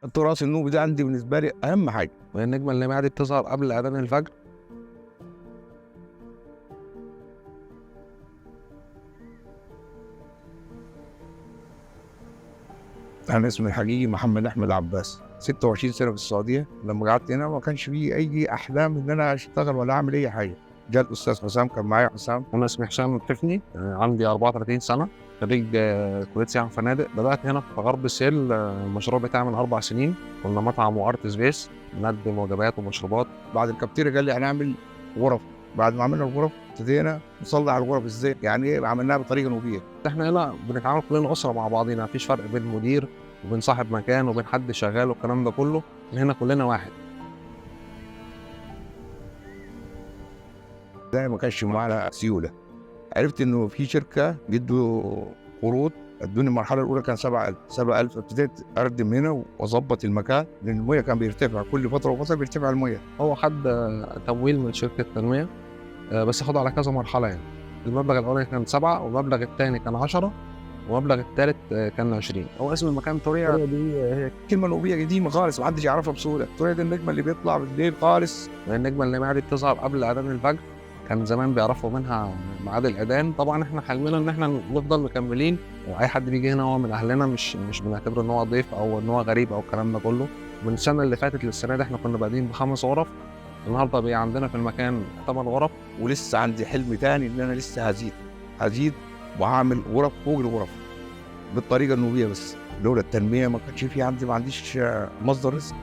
التراث النوبي ده عندي بالنسبة لي اهم حاجة. والنجمه اللامعه دي بتظهر قبل اذان الفجر. انا اسمي الحقيقي محمد احمد عباس، 26 سنة في السعوديه. لما قعدت هنا ما كانش فيه اي احلام ان انا اشتغل ولا اعمل اي حاجة. جاء الاستاذ حسام، كان معايا حسام. انا اسمي حسام حفني، عندي 34 سنة، خريج كليه سياحة وفنادق. بدات هنا في غرب السهيل المشروع بتاعي من 4 سنين. كنا مطعم و art space، بنقدم وجبات ومشروبات. بعد الكافتيريا قال لي هنعمل غرف. بعد ما عملنا الغرف ابتدينا نصلح الغرف ازاي، يعني ايه عملناها بطريقة نوبيه. احنا هنا بنتعامل كلنا اسره مع بعضينا، مفيش فرق بين مدير وبين صاحب مكان وبين حد شغال والكلام ده كله، هنا كلنا واحد. ده ما كانش معانا سيولة. عرفت انه في شركة بيدوا قروض، ادوني المرحلة الاولى كان 7000 7000. ابتديت اردم هنا واظبط المكان لان المية كان بيرتفع كل فترة وفترة، بيرتفع المية. هو خد تمويل من شركة تنمية، بس خده على كذا مرحلة. يعني المبلغ الاولاني كان 7، والمبلغ الثاني كان 10، والمبلغ الثالث كان 20. هو اسم المكان توريا. دي هي كلمة نوبيه قديمة خالص، ما حدش يعرفها بسهولة. توريا دي النجمة اللي بيطلع بالليل خالص. النجمة اللامعه دي بتظهر قبل اذان الفجر، كان زمان بيعرفوا منها ميعاد الاذان. طبعا احنا حلمنا ان احنا نفضل مكملين، واي حد بيجي هنا هو من اهلنا، مش بنعتبره ان هو ضيف او ان هو غريب او الكلام ده كله. من السنة اللي فاتت للسنة دي احنا كنا بادئين ب5 غرف، النهارده بقى عندنا في المكان 8 غرف. ولسه عندي حلم تاني ان انا لسه هزيد وهعمل غرف فوق الغرف بالطريقة النوبيه. بس لولا التنمية ما كانش في عندي، ما عنديش مصدر رزق.